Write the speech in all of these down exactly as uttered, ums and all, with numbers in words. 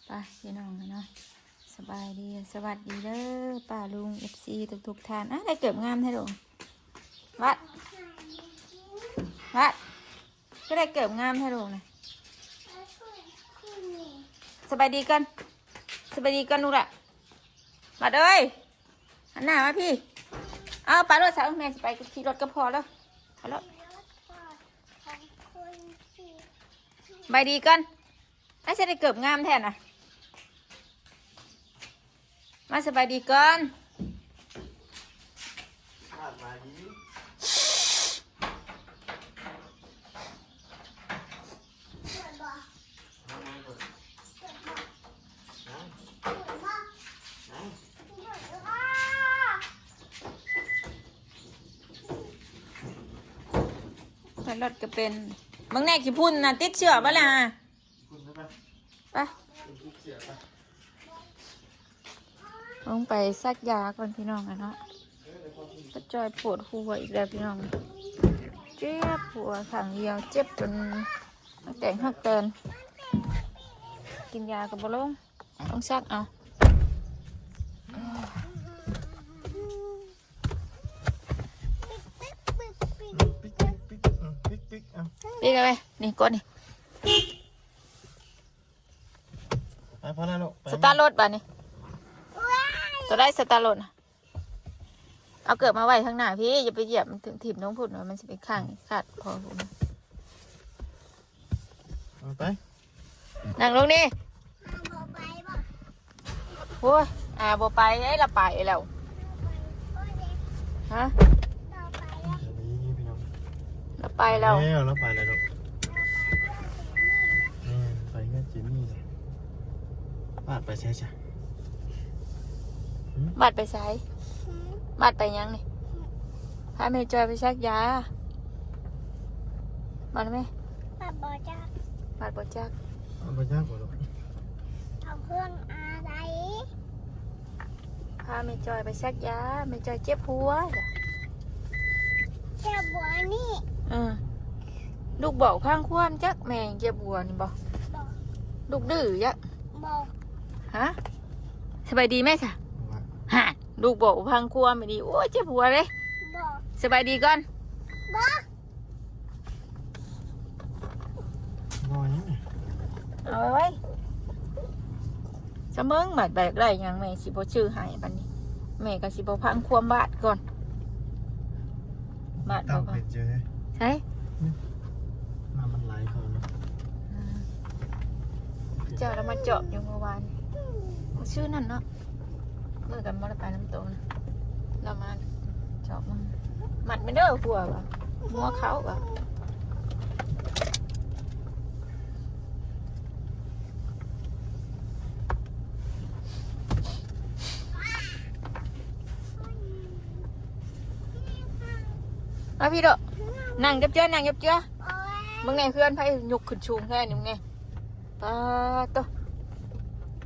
ไปพี่น้องเนาะ สบายดี สวัสดีเด้อป้าลุง เอฟซี ทุกๆท่าน อ่ะ ได้เกิบงามแท้ลูก วัด วัด ก็ได้เกิบงามแท้ลูกนะ สบายดีก่อน สบายดีก่อนลูกละ วัดเอ้ย หันหน้ามาพี่ เอาไปรถสาวแม่สิไปขี่รถก็พอแล้ว ไปรถ สบายดีก่อน ไอ้เสยได้เกิบงามแท้น่ะ มาสบายดีก่อน ไปรถก็เป็น มึงแน่ขี้พุ่นนะ ติดเชื้อปะล่ะ ไป ลงไปสักยาก่อนพี่น้องอะเนาะ ก็จอยปวดหัวอีกแล้วพี่น้อง เจ็บหัวข้างเดียว เจ็บจนหักแตนหักแตน กินยาก็บ่ลง ต้องซักเอา ปิ๊กปิ๊กปิ๊กอืมปิ๊กปิ๊กอ่ะ นี่ไง นี่ก้นนี่ ไปพอแล้วลูกไป สตาร์ทรถบาดนี่ ตัวได้สตาร์ทรถนะ เอาเกิบมาไว้ข้างหน้าพี่ อย่าไปเหยียบมันถึงถีบน้องผุดมันสิไปข้างขาดพอผม เอาไป นั่งลงนี่ โอ้ย อ่าบ่ไปไอ้ละไปแล้ว ฮะ นี่พี่น้อง ละไปแล้ว แล้วแล้วไปแล้วลูกแม่ไปเงี้ยเจนี่เลยบาดไปใช่จ้ะ บาดไปไส บาดไปยังนี่ พาแม่จอยไปซักยา มาแล้วแม่ ป้าบอกจะ บาดบ่จัก เอาไปยากกว่าลูก เอาเครื่องอะไร พาแม่จอยไปซักยา แม่จอยเจ็บหัว เจ้าบัวนี่ เออ ลูกบอกพังความจักแม่เจ็บหัวนี่บ่ บอก ลูกดื้อจัก บอก ฮะ สบายดีแม่จ้ะ ว่า ฮะ ลูกบอกพังความไม่ดี โอ้ยเจ็บหัวเลย บอก สบายดีก่อน บอก บ่อยังไง เอาไว้ไว้สะเมิงบาดแบกได้หยังแม่สิบ่ซื้อให้บัดนี้ แม่ก็สิบ่พังความบาดก่อน บาด เต้า บ่ก่อน เป็นเจอ ใช่ น้ำมันไหลเขาเนาะ เจ้าแล้วมาเจาะอยู่เมื่อวาน มื้อซื่อนั่นเนาะ มื้อกันบ่ได้ไปน้ำตกนะ เรามาเจาะมัน มัดไม่เด้อหัววะหัวเขาวะ มาพี่เด้อ นั่งเจ็บเจื้อ นั่งเจ็บเจื้อ โอ้ย มึงในเพื่อนไผยกขึ้นสูงแค่นี้มึงไง ปาโต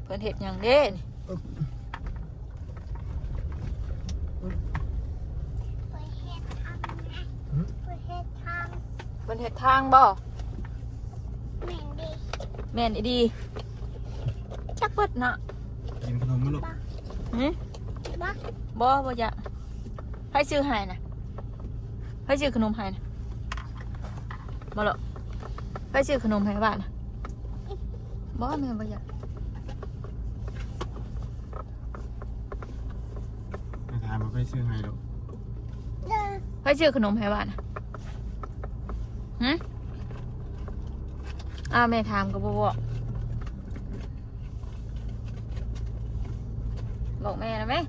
เพิ่นเฮ็ดหยังเด้นี่ ไปเฮ็ดทางนะไปเฮ็ดทาง เพิ่นเฮ็ดทางบ่ เหม็นดี แม่นอีดี จักเบิดเนาะ กินขนมไหมลูก หึ บ้า บ่ บ่อยากไผซื้อให้นะ ไผซื้อขนมให้นะ บ่หรอก ไผซื้อขนมให้บ้านนะ บ่ แม่บ่อยาก ไปถามมาไปซื้อให้ลูก เดิน ไผซื้อขนมให้บ้านนะ หึ อ้าว แม่ถามก็บ่บอก บอกแม่นะแม่ เ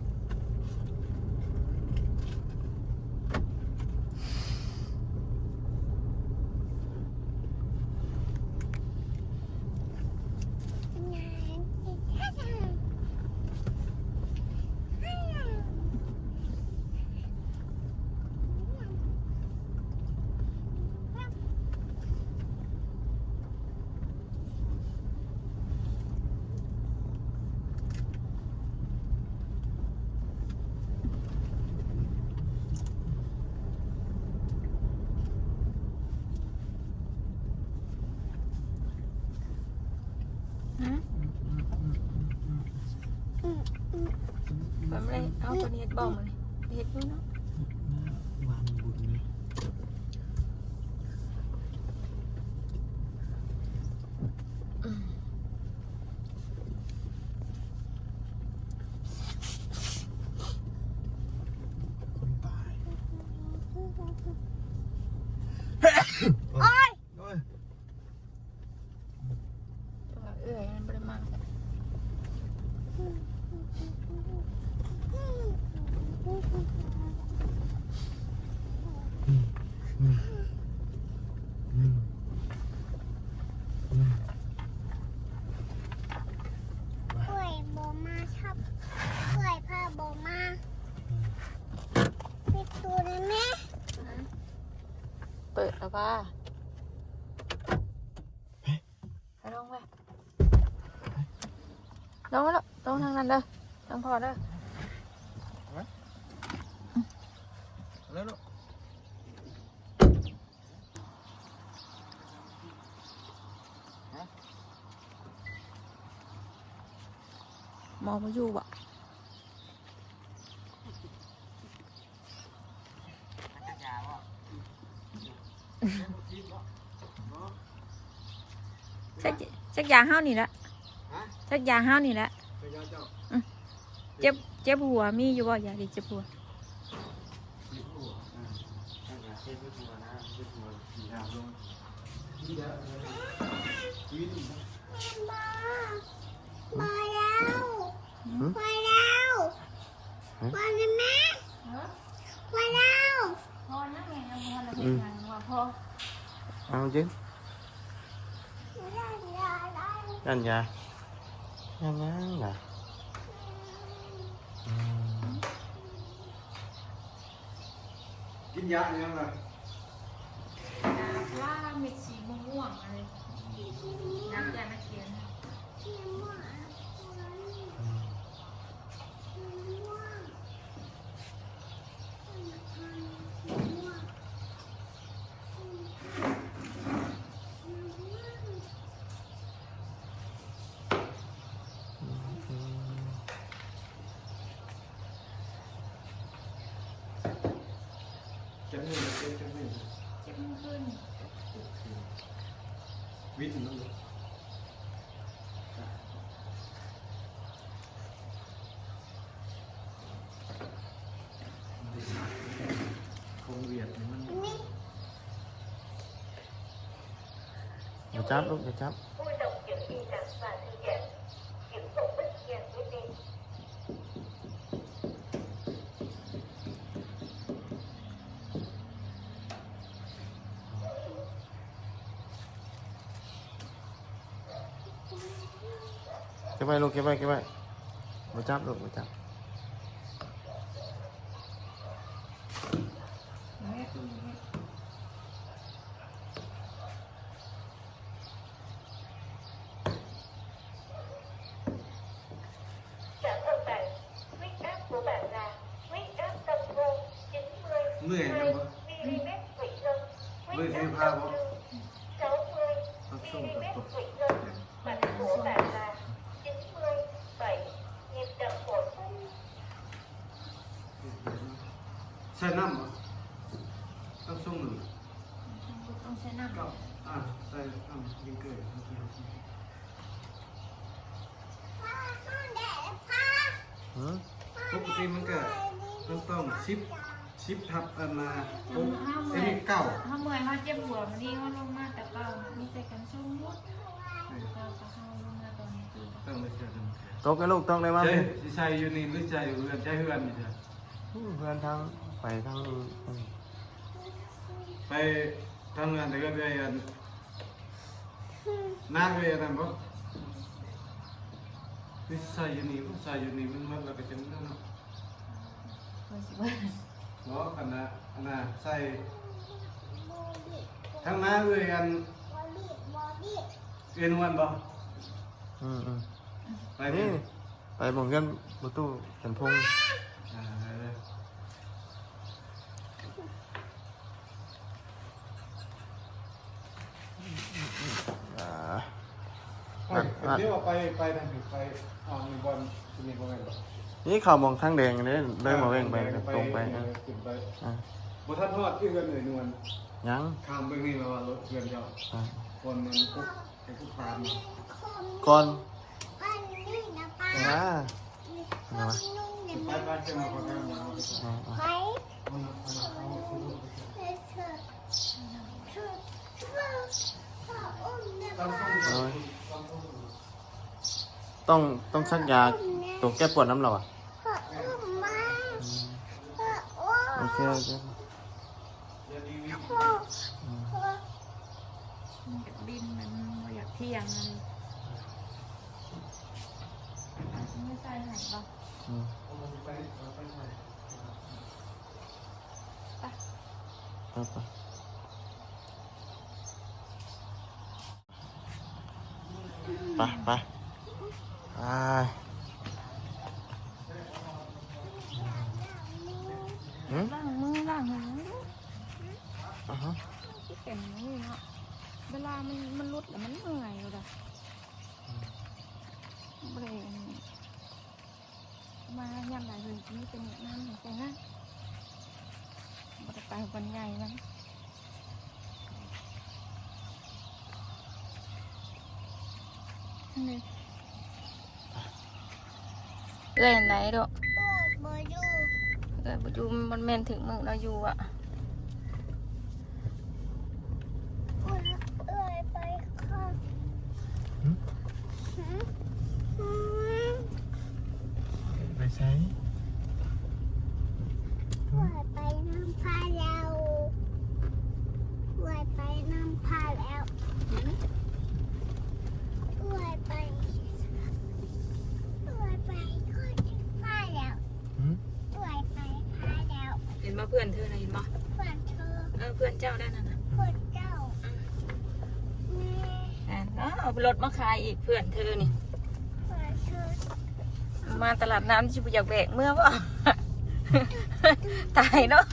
อืมอืม มันไม่ได้เอาตัวนี้เฮ็ดบ่มันเฮ็ดอยู่เนาะ วางบุญนี่ คนตาย โอ้ย โอ้ย เอื้อยมันบ่ได้มา เอื้อยบ่มาครับ เอื้อยพาบ่มา ปิดตู้ได้ไหม เปิดแล้วว่า ไปลงไป ลงแล้ว ลงทางนั้นเด้อ ทางพ่อเด้อ แล้วลูก หมอมาอยู่บ่ สัก สักอย่างเฮานี่แหละ ฮะ สักอย่างเฮานี่แหละ สักอย่างเจ้า อืม เจ็บ เจ็บหัว มีอยู่บ่ ยาดีเจ็บหัว เจ็บหัว อ่า สักอย่างเจ็บหัวนะ เจ็บหัว สีดำลง นี่เด้อ ชีวิต มา มาแล้ว หืม มาแล้ว หืม มาแล้วแม่ มาแล้ว พอนะแม่ เอาพอแล้ว อืม เป็นไงวะพ่อ เอาจริง ย่านยา ย่านยา ย่านยา อืม กินยาอีหยังล่ะ ยาพาราเม็ดสีม่วงๆ อะไร น้ำยามาเขียน อืม จักมื้อเจ็บจักมื้อ เจ็บมื้อคืน วิทย์มัน ของเวียดนี่มัน อย่าจับลูก อย่าจับ เก็บไว้ลูก เก็บไว้ เก็บไว้ มาจับลูก มาจับ เมื่อยนะบ่ เมื่อยสิพาบ่ ต้องส่งกับตก ใส่น้ำบ่ ต้องส่งหนึ่ง ต้องใส่น้ำ ก็ อ่า ใส่น้ำยิงเกลือ หืม ปกติมันก็ มันต้องสิบ สิบทับอันน่ะ หก เอ้ย เก้า เฮาเมื่อย เฮาเจ็บหัว มันนี่เฮาลงมาแต่เก่านะ มีแต่กันซุ่มหมด เออ เก่าก็เฮาลงมาตอนนี้ ต้องได้ใส่น้ำแข็ง ตกไอ้ลูก ตกได้มั้ย ใส่ สิใส่อยู่นี่หรือใส่อยู่เฮือน ใส่เฮือนนี่จ้ะ อู้ เฮือนทาง ไปทาง ไปทางนั้น แต่ก็ไปอัน น้าไปอันนั้นบ่ นี่ใส่อยู่นี่บ่ ใส่อยู่นี่มันหมดแล้วก็จั่งนั่นเนาะ บ่ อันน่ะ อันน่ะ ใส่ ทางน้าเอ้ยอัน เอ้ยนวลบ่ อืม อืม ไป นี่ ไปหม่องเฮือนบ่ตู้ จันทร์พงษ์ อ่า ไปเลย อ่า โอ้ย นั่น เดี๋ยว ไป ไปทางนี้ ไป เอา มีบอล ที่นี่บ่แม่นบ่ นี่เข้าหม่องทางแดงเด้ เลยบ่แว่งไป อ่า ตรงไป เออ ขึ้นไป อ่า บ่ทันฮอดที่เฮือนเอื้อยนวล ยัง ข้ามไปนี่แล้วว่ารถเฮือนเจ้า อ่า คนมันกุ๊ก ไปกุ๊กตาม ก่อน อ่า ไป ไป เจ้า มาขอทางมาเอาไป อ่า อ่า เอาหน่อย เอาหน่อย เอา โอ้ย ต้อง ต้องซักยาตัวแก้ปวดนำเหรอวะ พ่ออุ้มมา อืม พ่ออุ้ม โอเค โอเค พ่อ อืม พ่อ มันอยากดิ้น มันบ่อยากเที่ยง มัน เอาสิมาใส่ให้บ่ อืม ไป ไป ไป ไป ไป อ่า หืม ล้างมือ ล้างหยัง อ่าฮะ คือเป็นอย่างนี้เนาะ เวลามัน มันหลุดแล้วมันเมื่อยอยู่เด้อ อืม บ่ได้อันนี้ มายามใดเพิ่นมีแต่แนะนำให้ใส่นะ บ่ได้ไปบอนใหญ่มัน อันนี้ เอื้อยอันใดดอก เอื้อยบ่อยู่ เอื้อยบ่อยู่ มันแม่นถึงมื้อเราอยู่อะ เอื้อยไปค่ะ หึ หึ หึ ไปไส เอื้อยไปนำพาแล้ว เอื้อยไปนำพาแล้ว เอื้อยไป เอื้อยไปก็ถึงพาแล้ว หึ เอื้อยไปพาแล้ว เห็นบ่เพื่อนเธอน่ะ เห็นบ่ เพื่อนเธอ เออ เพื่อนเจ้านั่นน่ะนะ เพื่อนเจ้า อืม แม่ อ่ะ เอารถมาขายอีก เพื่อนเธอนี่ เพื่อนเธอ มาตลาดน้ำสิบ่อยากแบกเมือบ่ ตายเนาะ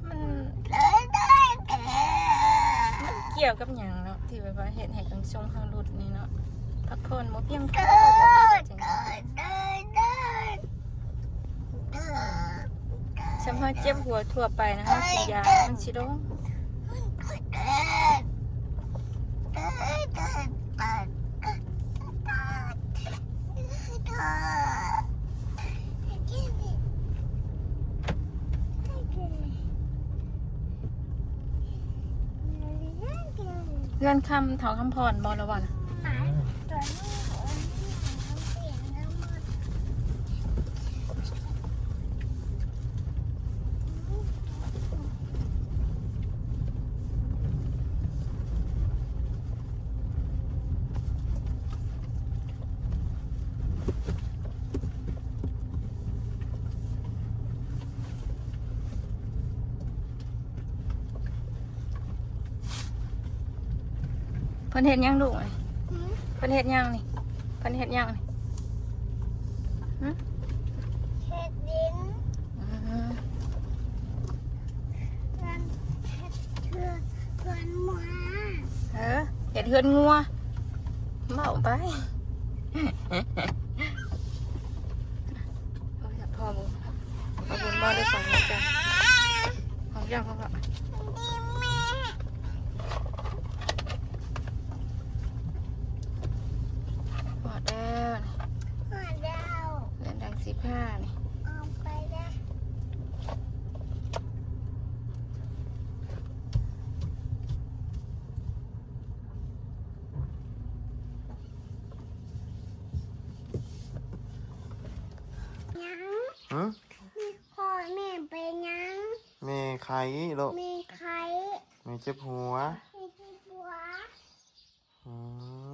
มัน มันเกี่ยวกับหยังเนาะ ที่แบบว่าเฮ็ดให้ขนส่งเฮาหลุดนี่เนาะ พักผ่อนบ่เพียงพอบ่ สำหรับเจ็บหัวทั่วไปนะคะ กินยามันสิลง เฮือนคำเฒ่าคำพรบ่ละวะน่ะ หมาตัวนี้มันเปลี่ยนแล้วหมด เพิ่นเฮ็ดหยังลูกนี่ หืม เพิ่นเฮ็ดหยังนี่ เพิ่นเฮ็ดหยังนี่ หึ เฮ็ดดิน อืม เฮือน เฮ็ดเฮือน เฮือนหมา เออ เฮ็ดเฮือนงัว เว้าไป โอ้ย พ่อบุญ พ่อบุญบ่ได้ฟังนะจ๊ะ ของเจ้าเขาก็ หมดแล้วนี่ หมดแล้ว เดือนดังสิบห้านี่ เอาไปเลย ยัง หืม มีพ่อแม่เป็นยัง แม่ไข้ลูก แม่ไข้ แม่เจ็บหัว แม่เจ็บหัว อืม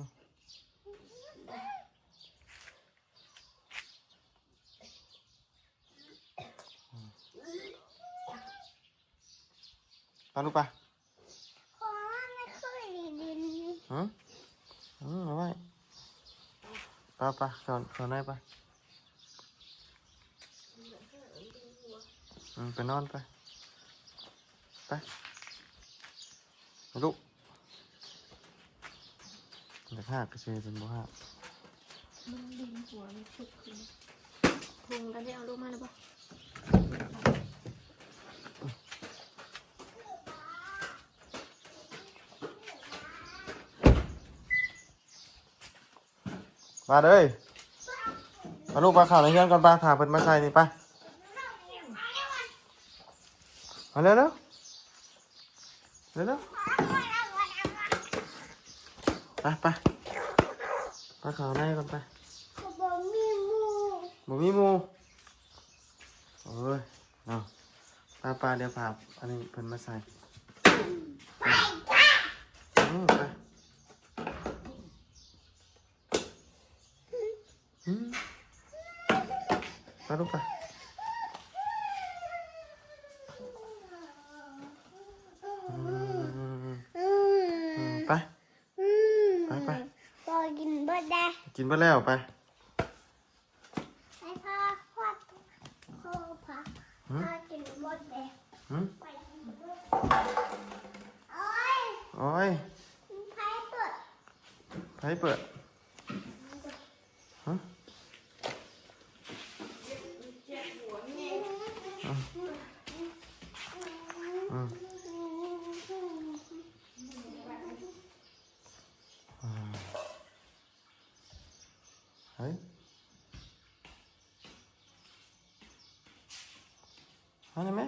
ไปลูกไป ขอไม่ค่อยดีดินนี่ หืม อืม เอาไว้ ไปไป สอน สอนให้ไป อืม ไปนอนไป ไป ลูก อยากหากก็เชยเป็นบ่หาก มันดินหัวมันชุกขึ้น พุงกันได้เอาลูกมาหรือเปล่า มาเลย มาลูก ปลาขาวในเฮือนก่อน ปลาถ่าเพิ่นมาใส่นี่ ไป มาเร็วเร็ว เร็วเร็ว ไปไป ปลาขาวในก่อน ไป บ่มีหมู่ บ่มีหมู่ โอ้ย เนาะ ปลาปลา เดี๋ยวพาอันนี้เพิ่นมาใส่ ไปจ้ะ อืม ไป อืม ไปลูกไป อืม อืม ไป อืม ไป ไป พ่อกินเบิดได้ กินเบิดแล้ว ไป ให้พ่อ พ่อ พ่อ พ่อ หืม พ่อกินเบิดเลย หืม ไปกินเบิด โอ้ย โอ้ย ไฟเปิด ไฟเปิด ฮะ อ่ะ อ่ะ อ่ะ เฮ้ย มาได้ไหม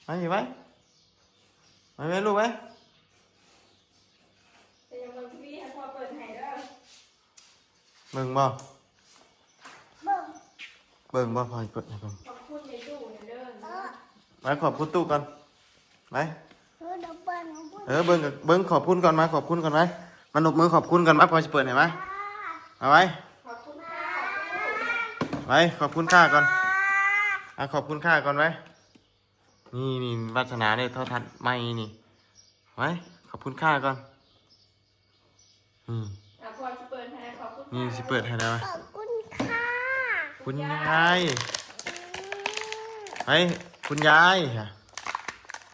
มาอยู่ไหม มาไหมลูกไหม แต่ยังเบิ่งซีรีส์ให้พ่อเปิดให้เด้อ เบิ่งบ่ เบิ่ง เบิ่งบ่ พ่อเปิดให้เบิ่ง ขอบคุณในตู้เนี่ยเด้อ เออ ไว้ขอบคุณตู้ก่อน ไหน เออ เดี๋ยวเปิดของคุณ เออ เบิ่งกับ เบิ่งขอบคุณก่อน มาขอบคุณก่อนไหม มานบมือขอบคุณก่อน มาพ่อจะเปิดให้ไหม เอาไว้ ขอบคุณค่ะ ไว้ขอบคุณค่ะก่อน อ่ะ ขอบคุณค่ะก่อนไว้ นี่ นี่ วาสนาเนี่ย โทรทัศน์ใหม่นี่ ไว้ ขอบคุณค่ะก่อน อืม อ่ะ พ่อจะเปิดให้ ขอบคุณค่ะ นี่สิเปิดให้แล้ว ขอบคุณค่ะ คุณยาย อืม ไอ้ คุณยาย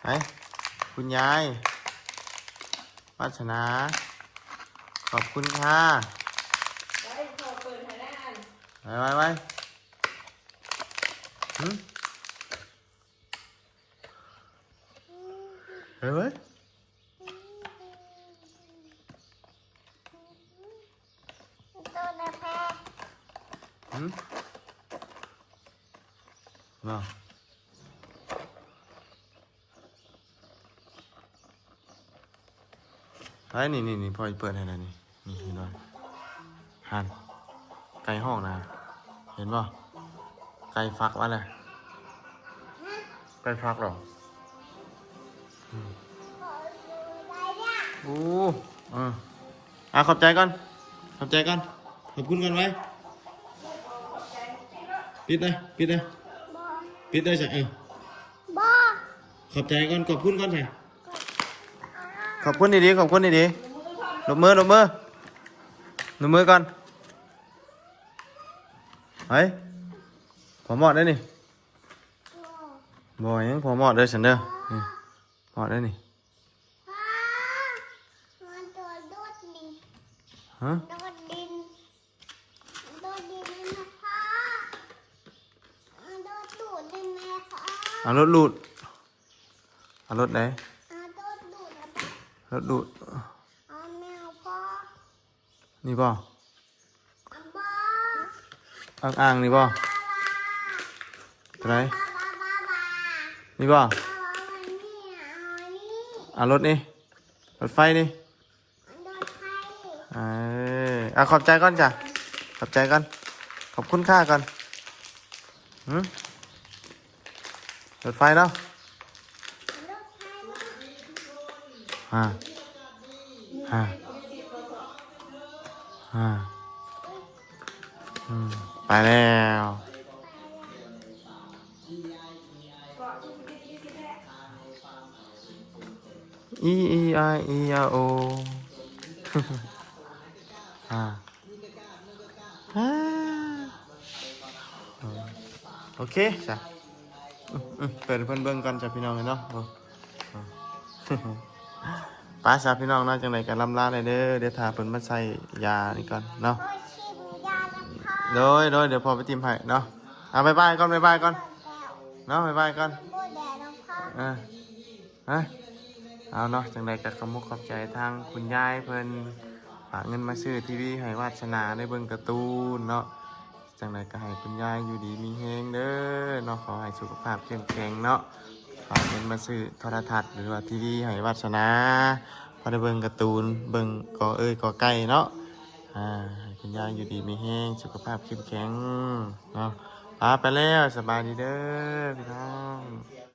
ไอ้ คุณยาย วาสนา ขอบคุณค่ะ ไว้ พ่อเปิดให้แล้ว ไว้ ไว้ ไว้ หืม เฮ้ย หืม เนาะ ไอ้นี่ นี่ นี่ พ่อเปิดให้แล้วนี่ นี่ เห็นบ่ หัน ไก่ฮ้องนะ เห็นบ่ ไก่ฟักมาแล้ว ไก่ฟักหรอ อืม โอ้ อ่า อ่ะ ขอบใจก่อน ขอบใจก่อน ขอบคุณก่อนไว้ ปิดเลย ปิดเลย ปิดเลยจ้ะ เออ บ่ ขอบใจก่อน ขอบคุณก่อนจ้ะ ขอบคุณดีๆ ขอบคุณดีๆ นบมือ นบมือ นบมือก่อน เฮ้ย พ่อมอดได้นี่ บ่ ยังพ่อมอดเด้อ ซันเดอร์ นี่ มอดได้นี่ พ่อ มันตัวโดดนี่ ฮะ โดดดิน โดดดินนี่นะพ่อ โดดตูดได้ไหมพ่อ เอารถลูด เอารถไหน เอาโดดดูดนะพ่อ รถลูด เอาแมวพ่อ นี่บ่ เอาบ่ อ่างๆ นี่บ่ ตัวไหน นี่บ่ เอารถนี่ รถไฟนี่ เออ อ่ะ ขอบใจก่อนจ้ะ ขอบใจก่อน ขอบคุณค่ะก่อน หืม รถไฟเนาะ อ่า อ่า อ่า อืม ไปแล้ว อีอีไออีอาโอ อ่า อ่า โอเคจ้ะ อืมอืมเปิดให้เพิ่นเบิ่งก่อนจ้ะพี่น้องเนาะ โอ้ โอ้ ไปจ้ะพี่น้องเนาะ จังใด๋ก็ล่ำลาเลยเด้อ เดี๋ยวถ้าเพิ่นมาใส่ยานี่ก่อนเนาะ โดย โดย เดี๋ยวพ่อไปติมให้เนาะ เอา บ๊ายบายก่อน บ๊ายบายก่อน เนาะ บ๊ายบายก่อน อ่า ฮะ เอาเนาะ จังใด๋ก็ขอบมุกขอบใจทางคุณยายเพิ่น ฝากเงินมาซื้อทีวีให้วาสนาได้เบิ่งการ์ตูนเนาะ จังใด๋ก็ให้คุณยายอยู่ดีมีแฮงเด้อเนาะ ขอให้สุขภาพเข้มแข็งเนาะ ฝากเงินมาซื้อโทรทัศน์หรือว่าทีวีให้วาสนา พอได้เบิ่งการ์ตูน เบิ่งกอเอ้ยกอไก่เนาะ อ่า ให้คุณยายอยู่ดีมีแฮง สุขภาพเข้มแข็งเนาะ ลาไปแล้ว สบายดีเด้อพี่น้อง